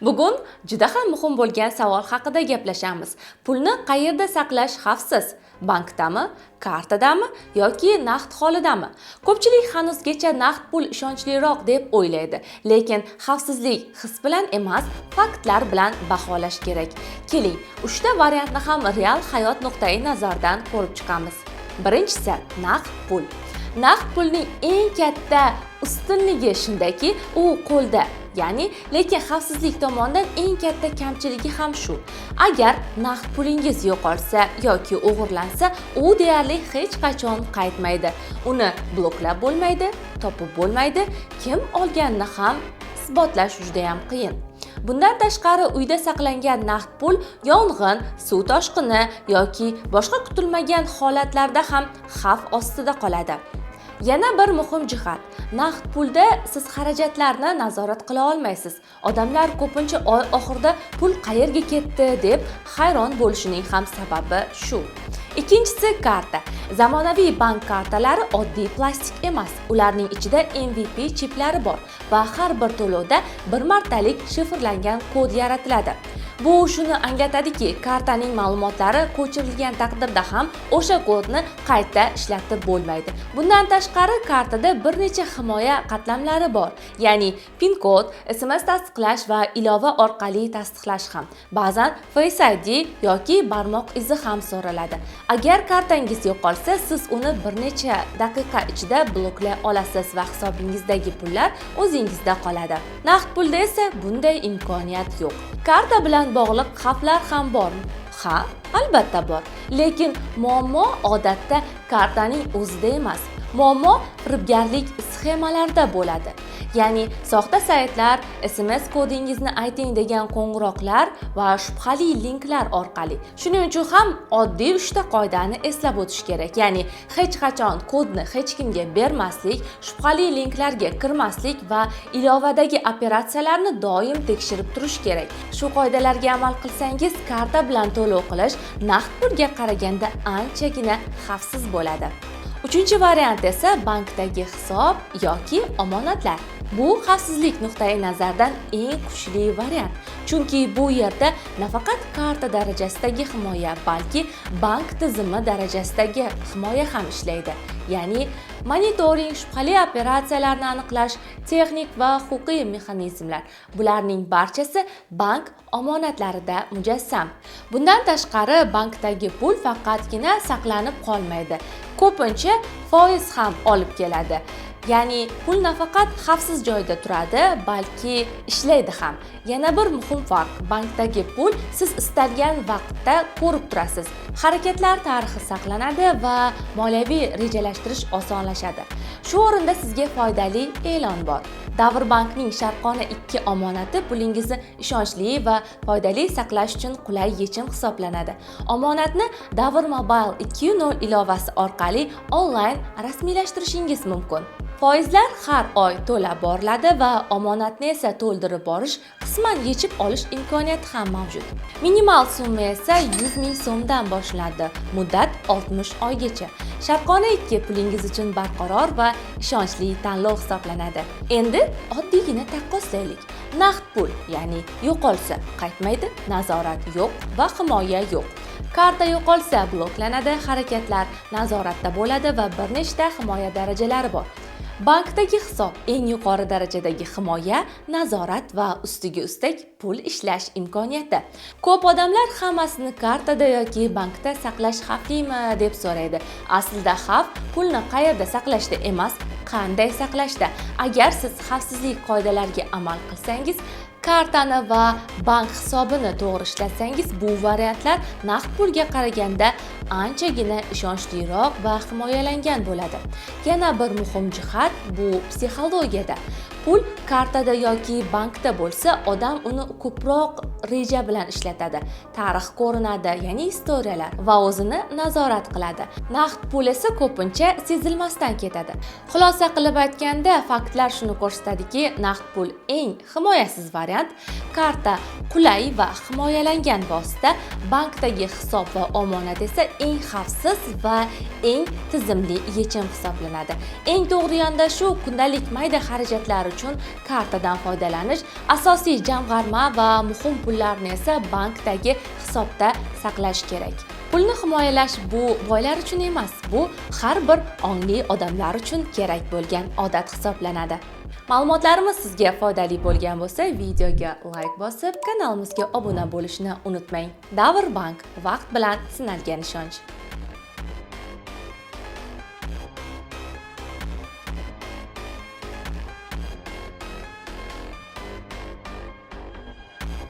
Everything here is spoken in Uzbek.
Bugun juda ham muhim bo'lgan savol haqida gaplashamiz. Pulni qayerda saqlash xavfsiz? Bankdami, kartadami yoki naqd holidami? Ko'pchilik hanuzgacha naqd pul ishonchliroq deb o'ylaydi, lekin xavfsizlik his bilan emas, faktlar bilan baholash kerak. Keling, uchta variantni ham real hayot nuqtai nazaridan ko'rib chiqamiz. Birinchisi: naqd pul. Naqd pulning eng katta ustunligi shundaki, u qo'lda, ya'ni lekin xavfsizlik tomonidan eng katta kamchiligi ham shu. Agar naqd pulingiz yo'qolsa yoki o'g'irlansa, u deyarli hech qachon qaytmaydi. Uni bloklab bo'lmaydi, topib bo'lmaydi, kim olganini ham isbotlash judayam qiyin. Bundan tashqari, uyda saqlangan naqd pul yong'in, suv toshqini yoki boshqa kutilmagan holatlarda ham xavf ostida qoladi. Yana bir muhim jihat: naqd pulda siz xarajatlarni nazorat qila olmaysiz. Odamlar ko'pincha oy oxirida pul qayerga ketdi deb hayron bo'lishining ham sababi shu. Ikkinchisi: karta. Zamonaviy bank kartalari oddiy plastik emas. Ularning ichida EMV chiplari bor va har bir to'lovda bir martalik shifrlangan kod yaratiladi. Bu shuni anglatadiki, kartaning ma'lumotlari ko'chirilgan taqdirda ham o'sha kodni qayta ishlatib bo'lmaydi. Bundan tashqari, kartada bir necha himoya qatlamlari bor, ya'ni PIN kod, SMS tasdiqlash va ilova orqali tasdiqlash ham. Ba'zan Face ID yoki barmoq izi ham so'raladi. Agar kartangiz yo'qolsa, siz uni bir necha daqiqa ichida bloklay olasiz va hisobingizdagi pullar o'zingizda qoladi. Naqd pulda esa bunday imkoniyat yo'q. Karta bilan bog'liq xavflar ham bormi? Ha, albatta bor. Lekin muammo odatda kartaning o'zida emas. Muammo firibgarlik sxemalarida bo'ladi, ya'ni soxta saytlar, SMS kodingizni ayting degan qo'ng'iroqlar va shubhali linklar orqali. Shuning uchun ham oddiy uchta qoidani eslab o'tish kerak, ya'ni hech qachon kodni hech kimga bermaslik, shubhali linklarga kirmaslik va ilovadagi operatsiyalarni doim tekshirib turish kerak. Shu qoidalarga amal qilsangiz, karta bilan to'lov qilish naqd pulga qaraganda anchagina xavfsiz bo'ladi. Uchinchi variant esa bankdagi hisob yoki omonatlar. Bu xavfsizlik nuqtai nazaridan eng kuchli variant, chunki bu yerda nafaqat karta darajasidagi himoya, balki bank tizimi darajasidagi himoya ham ishlaydi, ya'ni monitoring, shubhali operatsiyalarni aniqlash, texnik va huquqiy mexanizmlar. Bularning barchasi bank omonatlarida mujassam. Bundan tashqari, bankdagi pul faqatgina saqlanib qolmaydi, ko'pincha foiz ham olib keladi. Ya'ni pul nafaqat xavfsiz joyda turadi, balki ishlaydi ham. Yana bir muhim farq: bankdagi pul siz istalgan vaqtda ko'rib turasiz, harakatlar tarixi saqlanadi va moliyaviy rejalashtirish osonlashadi. Shu o'rinda sizga foydali e'lon bor. Davr bankning Sharqona 2 omonati pulingizni ishonchli va foydali saqlash uchun qulay yechim hisoblanadi. Omonatni Davr Mobile 2.0 ilovasi orqali onlayn rasmiylashtirishingiz mumkin. Foizlar har oy to'lab boriladi va omonatni esa to'ldirib borish, qisman yechib olish imkoniyati ham mavjud. Minimal summa esa 100 ming so'mdan boshlanadi. Muddat 60 oygacha. Sharqona 2 pulingiz uchun barqaror va ishonchli tanlov hisoblanadi. Endi oddiygina taqqoslaylik. Naqd pul, ya'ni yo'qolsa qaytmaydi, nazorat yo'q va himoya yo'q. Karta yo'qolsa bloklanadi, harakatlar nazoratda bo'ladi va bir nechta himoya darajalari bor. Bankdagi hisob eng yuqori darajadagi himoya, nazorat va ustiga ustak pul ishlash imkoniyati. Ko'p odamlar hammasini kartada yoki bankda saqlash xavflimi deb so'raydi. Aslida xavf pulni qayerda saqlashda emas, qanday saqlashda. Agar siz xavfsizlik qoidalariga amal qilsangiz, kartani va bank hisobini to'g'ri ishlatsangiz, bu variantlar naqd pulga qaraganda anchagina ishonchliroq va himoyalangan bo'ladi. Yana bir muhim jihat bu psixologiyada. Pul kartada yoki bankda bo'lsa, odam uni ko'proq reja bilan ishlatadi. Tarix ko'rinadi, ya'ni istoriyalar, va o'zini nazorat qiladi. Naqd pul esa ko'pincha sezilmasdan ketadi. Xulosa qilib aytganda, faktlar shuni ko'rsatadiki, naqd pul eng himoyasiz variant, karta qulay va himoyalangan vosita, bankdagi hisob va omonat esa eng xavfsiz va eng tizimli yechim hisoblanadi. Eng to'g'ri yondashuv kundalik mayda xarajatlar uchun kartadan foydalanish, asosiy jamg'arma va muhim pullarni esa bankdagi hisobda saqlash kerak. Pulni himoyalash bu boylar uchun emas, bu har bir ongli odamlar uchun kerak bo'lgan odat hisoblanadi. Ma'lumotlarimiz sizga foydali bo'lgan bo'lsa, videoga layk bosib, kanalimizga obuna bo'lishni unutmang. Davr bank, vaqt bilan sinalgan ishonch.